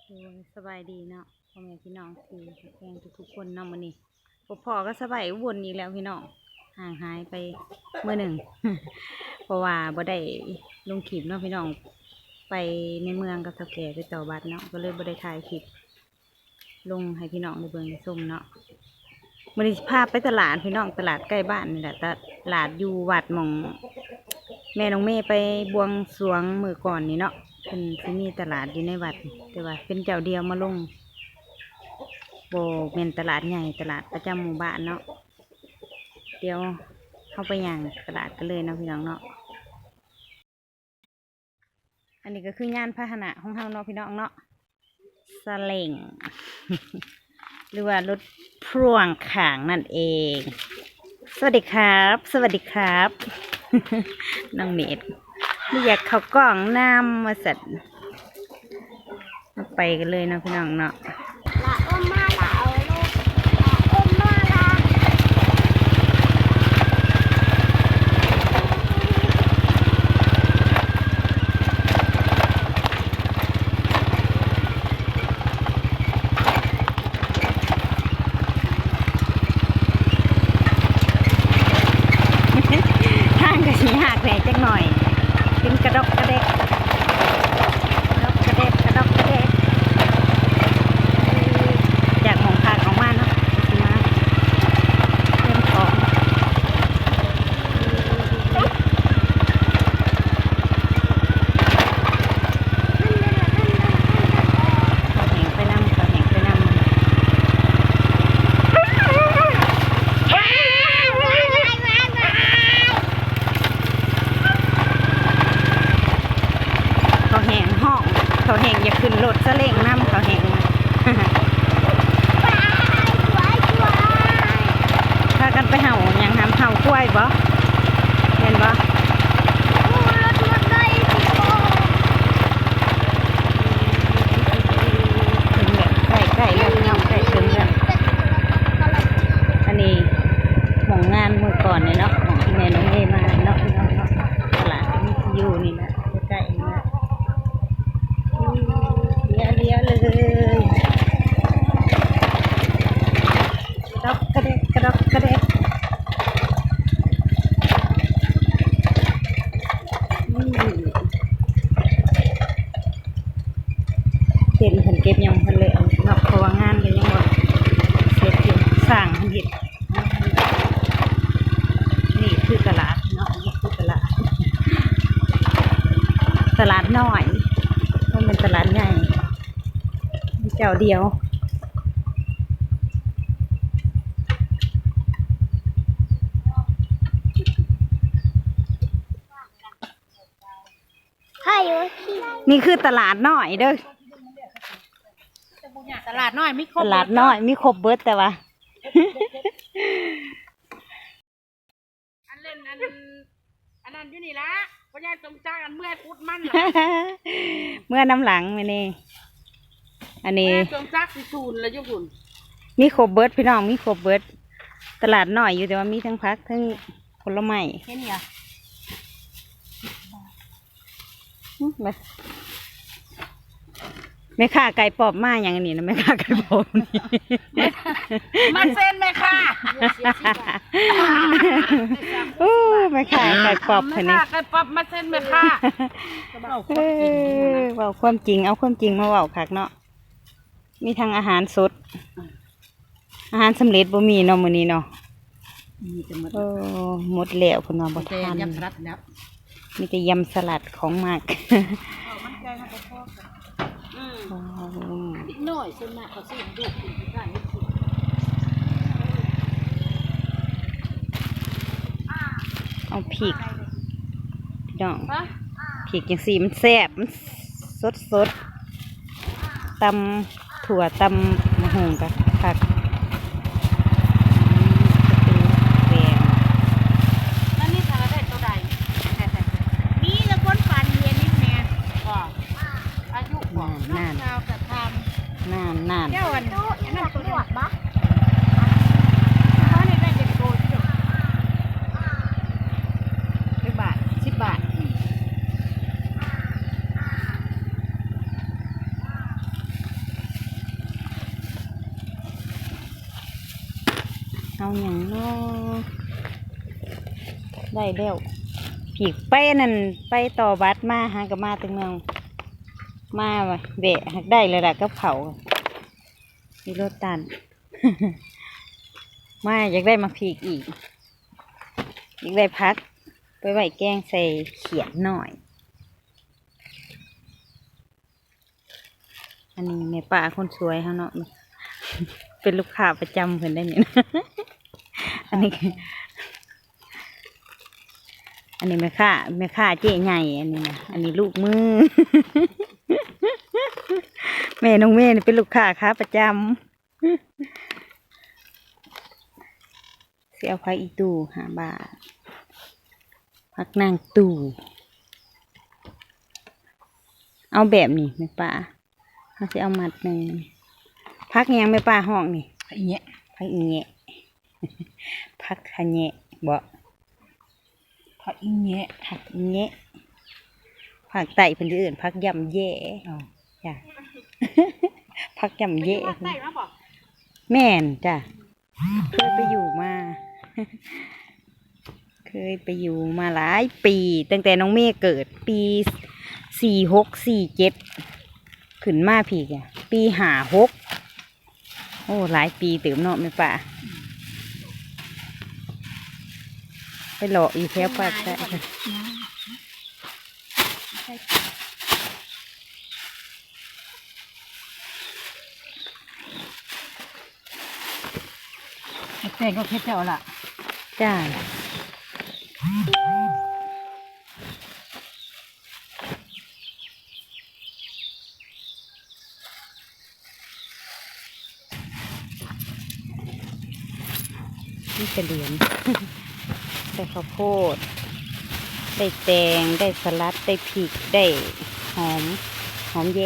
ໂດຍ ສະບາຍດີເນາະ ພໍ່ແມ່ພີ່ນ້ອງທີ່ຮັກແພງທຸກໆຄົນເນາະ. ມື້ນີ້ພົບພໍ້ກັບສະໄບອຸບົນອີກແລ້ວພີ່ນ້ອງ, ຫ່າງຫາຍໄປມື້ໜຶ່ງ ເພາະວ່າບໍ່ໄດ້ລົງຄລິບເນາະພີ່ນ້ອງ, ໄປໃນເມືອງກັບເຖົ້າແກ່ໄປຕໍ່ບັດເນາະ, ກໍເລີຍບໍ່ໄດ້ຖ່າຍຄລິບ ລົງໃຫ້ພີ່ນ້ອງໄດ້ເບິ່ງໄດ້ຊົມເນາະ. ມື້ນີ້ຊິພາໄປຕະຫຼາດພີ່ນ້ອງ, ຕະຫຼາດໃກ້ບ້ານນີ້ແຫຼະ, ຕະຫຼາດຢູ່ວັດ ໝ່ອງແມ່ນ້ອງເມໄປບວງສວງມື້ກ່ອນນີ້ເນາະ. ເພິ່ນຊິມີຕະຫຼາດຢູ່ໃນວັດ, ແຕ່ວ່າເປັນເຈົ້າດຽວມາລົງ, ບໍ່ແມ່ນຕະຫຼາດໃຫຍ່, ຕະຫຼາດປະຈຳໝູ່ບ້ານເນາະ. ດຽວເຮົາໄປຍ່າງຕະຫຼາດກັນເລີຍເນາະ ພີ່ນ້ອງເນາະ. ອັນນີ້ກໍຄືຍານພາຫະນະຂອງເຮົາເນາະ ພີ່ນ້ອງເນາະ, ສະເລັງ ຫຼືວ່າລົດພ່ວງຂ້າງນັ້ນເອງ. ສະຫວັດດີຄັບ ສະຫວັດດີຄັບ ນ້ອງເນດ ບໍ່ຢາກເຂົ້າກ້ອງນຳວ່າຊັ້ນ. ເຮົາໄປກັນເລີຍເນາະ ພີ່ນ້ອງເນາະ. ລະອົມມາລະເອົາລູກ ລະອົມມາລະ ທາງກໍຊິຍາກແດ່ຈັກໜ້ອຍ ເປັນກະດອກກະແດກ ກະດອກກະແດກ ກະດອກກະແດກ ຈາກຫ້ອງພັກອອກມາເນາະ ຊິມາເຕີມຂອງ. ເຂົ້າແຫ້ງໄປນຳ ເຂົ້າແຫ້ງໄປນຳ ເຂົ້າແຫ້ງຮ້ອງ ເຂົ້າແຫ້ງຢາກຂຶ້ນລົດສະເລັງນຳ ເຂົ້າແຫ້ງ. ພາກັນໄປເຫົ່າຫຍັງຫຳ ເຫົ່າຄວາຍບໍ່ ແມ່ນບໍ່? ໂອ້ ລົດ ລົດໄດ້ຕິໂກ ເຖິງແລ້ວ ໃກ້ໆແລ້ວ ພີ່ນ້ອງ ໃກ້ເຖິງແລ້ວ. ອັນນີ້ໝ່ອງງານມື້ກ່ອນນີ້ເນາະ ໝ່ອງທີ່ແມ່ນ້ອງເອມາເນາະ ພີ່ນ້ອງເນາະ. ຕະຫຼາດກໍມີທີ່ຢູ່ນີ້ແຫຼະ ໃກ້ໆນີ້ແຫຼະ ເລຍໆເລີຍ ກະດອກກະແດກ ກະດອກກະແດກ. ນີ້ ເຕັນເພິ່ນເກັບຍັງບໍ່ທັນແລ້ວເນາະ ເພາະວ່າງານກໍຍັງບໍ່ເສັດຢູ່ ຊ່າງເພິ່ນເຮັດ. ນີ້ຄືຕະຫຼາດເນາະ ນີ້ຄືຕະຫຼາດ ຕະຫຼາດນ້ອຍ ບໍ່ແມ່ນຕະຫຼາດໃຫຍ່ ມີເຈົ້າດຽວ. ນີ້ຄືຕະຫຼາດນ້ອຍເດີ້ ຕະຫຼາດນ້ອຍມີຄົບ ຕະຫຼາດນ້ອຍມີຄົບເບິດ ແຕ່ວ່າ ອັນເລ່ນ ອັນ ອັນນັ້ນຢູ່ນີ້ລະ ພໍ່ໃຫຍ່ສົມສັກ ອັນເມື່ອຂຸດມັນລະ ເມື່ອນຳຫຼັງມື້ນີ້ ອັນນີ້ ເມື່ອສົມສັກຊິສູນລະຢູ່ພຸ້ນ ມີຄົບເບິດ ພີ່ນ້ອງ ມີຄົບເບິດ ຕະຫຼາດນ້ອຍຢູ່ ແຕ່ວ່າມີທັງຜັກ ທັງຜົນລະໄມ້ ເຫັນຫຍັງ? ຫຶ ແມ່ ແມ່ຄ້າໄກ່ປອບມາຫຍັງອັນນີ້ນະ ແມ່ຄ້າໄກ່ປອບນີ້ ມາເຊັນແມ່ຄ້າ ໂອ້ ແມ່ຄ້າໄກ່ປອບ ແມ່ ເພິ່ນນີ້ ຄ້າໄກ່ປອບມາເຊັນແມ່ຄ້າ ເອີ ເວົ້າຄວາມຈິງ ເວົ້າຄວາມຈິງ ເອົາຄວາມຈິງມາເວົ້າຄັກເນາະ ມີທັງອາຫານສົດ ອາຫານສຳເລັດບໍ່ມີເນາະ ມື້ນີ້ເນາະ ມີແຕ່ໝົດ ໂອ້ ໝົດແລ້ວ ເພິ່ນວ່າບໍ່ທັນ ມີແຕ່ຢຳສະຫຼັດແລ້ວ ມີແຕ່ຢຳສະຫຼັດຂອງມັກ ເຂົ້າມັນໄກ່ເຮົາກໍພໍກັນ ອືມ ວ້າວ ເດັກນ້ອຍສ່ວນມາກເຂົາຊິເຮັດລູກກິນຄືກັນ ເຮັດກິນ ເອົາພິກ ພີ່ນ້ອງ ພິກຈັ່ງຊີ້ມັນແຊບ ມັນສົດໆ ຕຳຖົ່ວຕຳໝາກຫຸ່ງກະຄັກ ແກງ ອັນນີ້ຖ້າໄດ້ໂຕໃດ ມີແຕ່ຄົນຝັນເຫັນນີ້ແມ່ນບໍ່? ອາຍຸບໍ່? ນັ້ນ ນ້ອງສາວກະຖາມ ນັ້ນໆ ເຈົ້າອັນ ອັນນັ້ນໂຕໃດ? ບໍ່ ອັນນີ້ໄດ້ຈັກໂຕຢູ່ ຈັກບາດ? ສິບບາດ. ເອົາຫຍັງເນາະ ໄດ້ແລ້ວ. ພີກໄປນັ້ນ ໄປຕໍ່ບັດມາ ຫາກໍມາແຕ່ເມືອງ ມາແວະ ຫາກໄດ້ແລ້ວລະກັບເຂົ້າ ມີໂລຕັນ ມາຢາກໄດ້ໝາກພີກອີກ ຢາກໄດ້ຜັກໄປໄວ້ແກງໃສ່ຂຽດນ້ອຍ. ອັນນີ້ແມ່ປ້າຄົນສວຍເຮົາເນາະ ເປັນລູກຄ້າປະຈຳເພິ່ນໄດ໋ນີ້. ອັນນີ້ ອັນນີ້ແມ່ຄ້າ ແມ່ຄ້າເຈ້ໃຫຍ່ ອັນນີ້ນະ ອັນນີ້ລູກມື ແມ່ນ້ອງເມນີ້ເປັນລູກຄ້າຂາປະຈຳ. ຊິເອົາຜັກອີ່ຕູ່ຫ້າບາດ ຜັກນາງຕູ່ ເອົາແບບນີ້ແມ່ປ້າ ເຮົາຊິເອົາມັດໜຶ່ງ. ຜັກຫຍັງແມ່ປ້າຮ້ອງນີ້? ຜັກອີ່ແຍະ ຜັກອີ່ແຍະ ຜັກຂະແຍະເບາະ? ຜັກອີ່ແຍະ ຜັກອີ່ແຍະ ພາກໃຕ້ເພິ່ນຊິເອີ້ນຜັກຢ້ຳແຢ. ອໍ ຈ້າ ຜັກຢ້ຳແຢ ຢູ່ພາກໃຕ້ມາບໍ? ແມ່ນຈ້າ ເຄີຍໄປຢູ່ມາ ເຄີຍໄປຢູ່ມາຫຼາຍປີ ຕັ້ງແຕ່ນ້ອງເມເກີດ ປີສີ່ຫົກ ສີ່ເຈັດ ຂຶ້ນມາພີ້ກະປີຫ້າຫົກ. ໂອ້ ຫຼາຍປີເຕີບເນາະແມ່ປ້າ ໄປເລາະຢູ່ແຖວພາກໃຕ້. ແກງກໍເຜັດແລ້ວລະ ຈ້າ. ມີແຕ່ເດືອນ ໄດ້ເຂົ້າໂພດ ໄດ້ແຕງ ໄດ້ສະຫຼັດ ໄດ້ພິກ ໄດ້ຫອມ ຫອມແຢ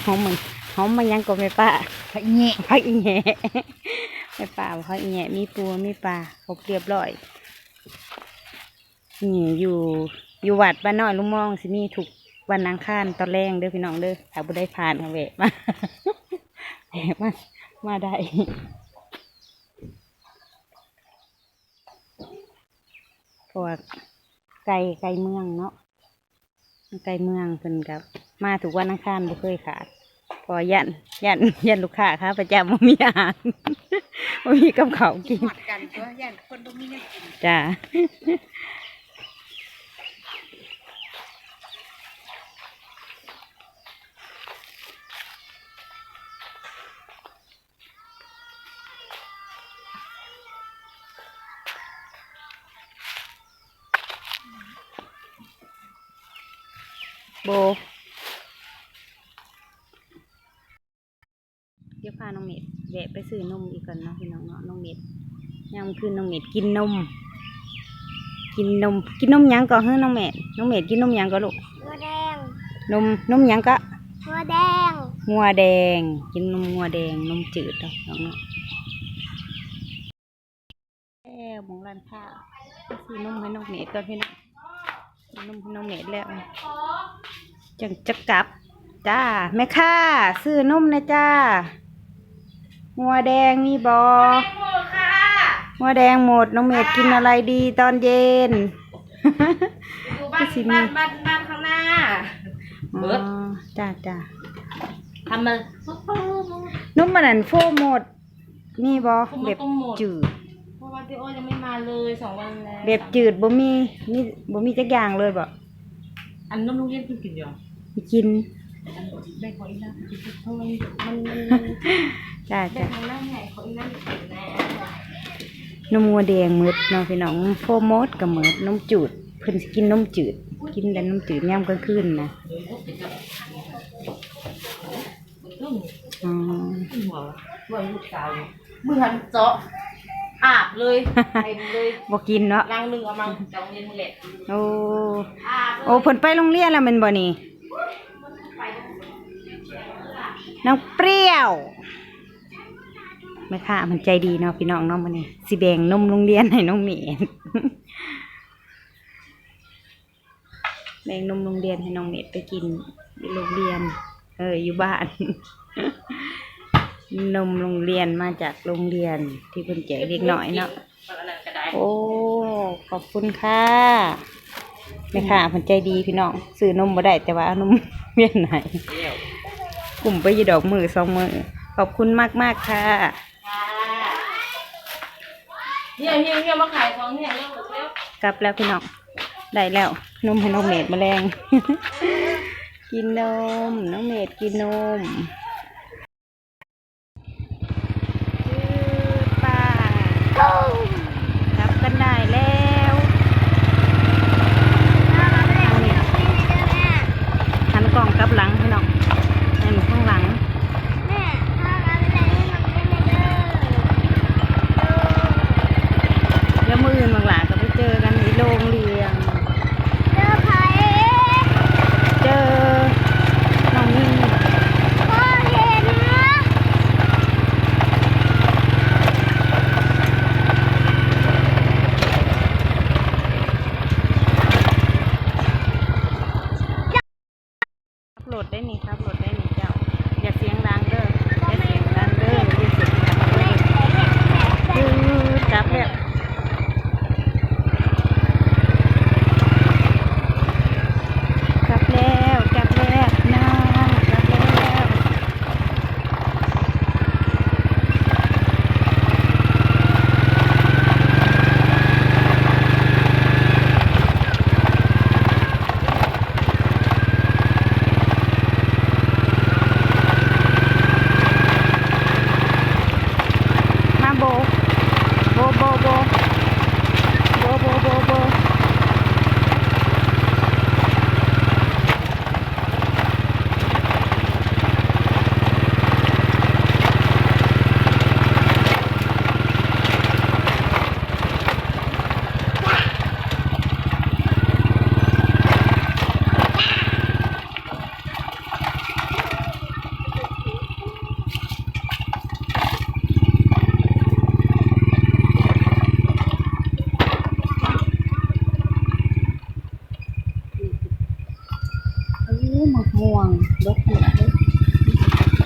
ຫອມມັນ ຫອມມັນຫຍັງກໍແມ່ປ້າ? ຜັກອີ່ແຍະ ຜັກອີ່ແຍະ ແມ່ປ້າເອົາຜັກອີ່ແຍະ ມີປູມີປາ ຄົບຮຽບຮ້ອຍ. ນີ້ຢູ່ ຢູ່ວັດບ້ານນ້ອຍລຸງມອງ ຊິມີທຸກວັນອັງຄານຕອນແລງເດີພີ່ນ້ອງເດີ ຖ້າຜູ້ໃດຜ່ານກໍແວະມາ ແວະມາ ມາໄດ້ ເພາະວ່າໄກ ໄກເມືອງເນາະ. ໃກ້ເມືອງເພິ່ນກໍມາທຸກວັນອັງຄານ ບໍ່ເຄີຍຂາດ ເພາະວ່າຢ້ານ ຢ້ານ ຢ້ານລູກຄ້າຂາປະຈຳບໍ່ມີອາຫານ ບໍ່ມີກັບເຂົ້າກິນ ຄິດຮອດກັນຕົວະ ຢ້ານຄົນບໍ່ມີແນວກິນ ຈ້າ. ໂບ ດຽວພານ້ອງເມັດແວະໄປຊື້ນົມອີກກ່ອນເນາະພີ່ນ້ອງເນາະ. ນ້ອງເມັດ ຍາມຄືນນ້ອງເມັດກິນນົມ ກິນນົມ ກິນນົມຫຍັງເກາະເຮີ້ນ້ອງເມັດ? ນ້ອງເມັດກິນນົມຫຍັງເກາະລູກ? ງົວແດງ. ນົມ ນົມຫຍັງເກາະ? ງົວແດງ. ງົວແດງ ກິນນົມງົວແດງ ນົມຈືດເນາະພີ່ນ້ອງເນາະ. ແລ້ວໝ່ອງຮ້ານຄ້າ ຊື້ນົມໃຫ້ນ້ອງເມັດກ່ອນພີ່ນ້ອງ ຊື້ນົມໃຫ້ນ້ອງເມັດແລ້ວ ຈັ່ງຈະກັບ. ຈ້າ ແມ່ຄ້າ ຊື້ນົມແດ່ຈ້າ. ງົວແດງມີບໍ່? ງົວແດງໝົດ. ນ້ອງເມັດກິນອະໄລດີຕອນເຢັນ? ຢູ່ບ້ານ ບ້ານ ບ້ານ ບ້ານຂ້າງໜ້າ. ອໍ ຈ້າ ຈ້າ. ທຳມາ ນົມອັນນັ້ນໂຟໝົດ. ມີບໍ່ ແບບຈືດ? ເພາະວ່າເຈອ້ອຍຍັງໄມ່ມາເລີຍສອງວັນແລ້ວ. ແບບຈືດບໍ່ມີ ມີ ບໍ່ມີຈັກຢ່າງເລີຍບໍ? ອັນນົມໂຮງຮຽນກິນ ກິນຢູ່ ກິນ. ແບ່ງຂໍອີ່ນາກິນ ເພາະມັນ ມັນ ມັນ ຈ້າ ແບ່ງ ຈ້າ ໃຫ້ອີ່ນາກິນແດ່. ນົມງົວແດງໝົດເນາະພີ່ນ້ອງ ໂຟໝົດກໍໝົດ. ນົມຈືດ ເພິ່ນຊິກິນນົມຈືດ ກິນແຕ່ນົມຈືດຍາມກາງຄືນນະ. ອໍ ເມື່ອລູກສາວ ມື້ຫັ້ນເຈາະອາບເລີຍ ເຕັມເລີຍ ບໍ່ກິນເນາະ. ລັງໜຶ່ງເອົາມາຈາກໂຮງຮຽນມື້ແລກ. ໂອ້ ອາບເລີຍ. ໂອ້ ເພິ່ນໄປໂຮງຮຽນແລ້ວແມ່ນບໍ່ນີ້? ນ້ອງເປ້ຽວ ແມ່ຄ້າເພິ່ນໃຈດີເນາະພີ່ນ້ອງເນາະ. ມື້ນີ້ຊິແບ່ງນົມໂຮງຮຽນໃຫ້ນ້ອງເມດ. ແບ່ງນົມໂຮງຮຽນໃຫ້ນ້ອງເມັດໄປກິນຢູ່ໂຮງຮຽນ ເອີ ຢູ່ບ້ານ. ນົມໂຮງຮຽນ ມາຈາກໂຮງຮຽນທີ່ເພິ່ນແຈກເດັກນ້ອຍເນາະ. ໂອ້ ຂອບຄຸນຄ່ະ ແມ່ຄ້າເພິ່ນໃຈດີພີ່ນ້ອງ ຊື້ນົມບໍ່ໄດ້ ແຕ່ວ່າເອົານົມວຽນໃຫ້ ກຸ້ມໄປຢູ່ດອກມື້ສອງມື້. ຂອບຄຸນມາກໆຄ່ະ. ເຮີ້ຍໆໆ ມາຂາຍຂອງເຮີ້ຍເລັວໆ. ກັບແລ້ວພີ່ນ້ອງ ໄດ້ແລ້ວ ນົມໃຫ້ນ້ອງເມດມື້ແລງ ກິນນົມ ນ້ອງເມດກິນນົມ. ຄືປ້າ ກັບກັນໄດ້ແລ້ວ. ຫັນກ້ອງກັບຫຼັງພີ່ນ້ອງ ແມ່ນທາງຫຼັງ. ແມ່ ພາກັນໄປເຮັດໜັງເດີ. ດຽວມື້ອື່ນບັກຫຼ້າກໍໄປເຈີກັນທີ່ໂຮງຮຽນ. ເຈີໃຜ? ເຈີນ້ອງມີ່. ພໍ່ເຫັນນະ. ຂັບລົດໄດ້ນີ້ ຂັບລົດໄດ້ນີ້ເຈົ້າ. ຢ່າສຽງດັງເດີ ຢ່າສຽງດັງເດີ ຢ່າສຽງດັງເດີ. ຄືກັບແລ້ວ ກັບແລ້ວ ກັບແລ້ວພີ່ນ້ອງ ກັບແລ້ວ. ມາໂບ ໂບ ໂບ ໂບ ໂບ ໂບ ໂບ ໂບ. ໂອ້ ໝາກມ່ວງດົກຂະໜາດເລີຍ.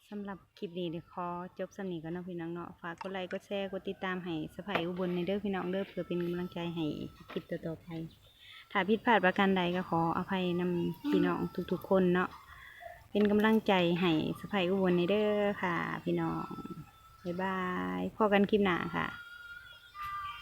ສຳລັບຄລິບນີ້ ຂໍຈົບສ່ຳນີ້ກ່ອນເນາະພີ່ນ້ອງເນາະ. ຝາກກົດໄລ ກົດແຊ ກົດຕິດຕາມໃຫ້ສະໃພ້ອຸບົນແດ່ເດີພີ່ນ້ອງເດີ ເພື່ອເປັນກຳລັງໃຈໃຫ້ຄລິບຕໍ່ໆໄປ. ຖ້າຜິດພາດປະການໃດກໍຂໍອະໄພນຳພີ່ນ້ອງທຸກໆຄົນເນາະ. ເປັນກຳລັງໃຈໃຫ້ສະໃພ້ອຸບົນແດ່ເດີຄ່ະພີ່ນ້ອງ. ບາຍບາຍ ພໍ້ກັນຄລິບໜ້າຄ່ະ.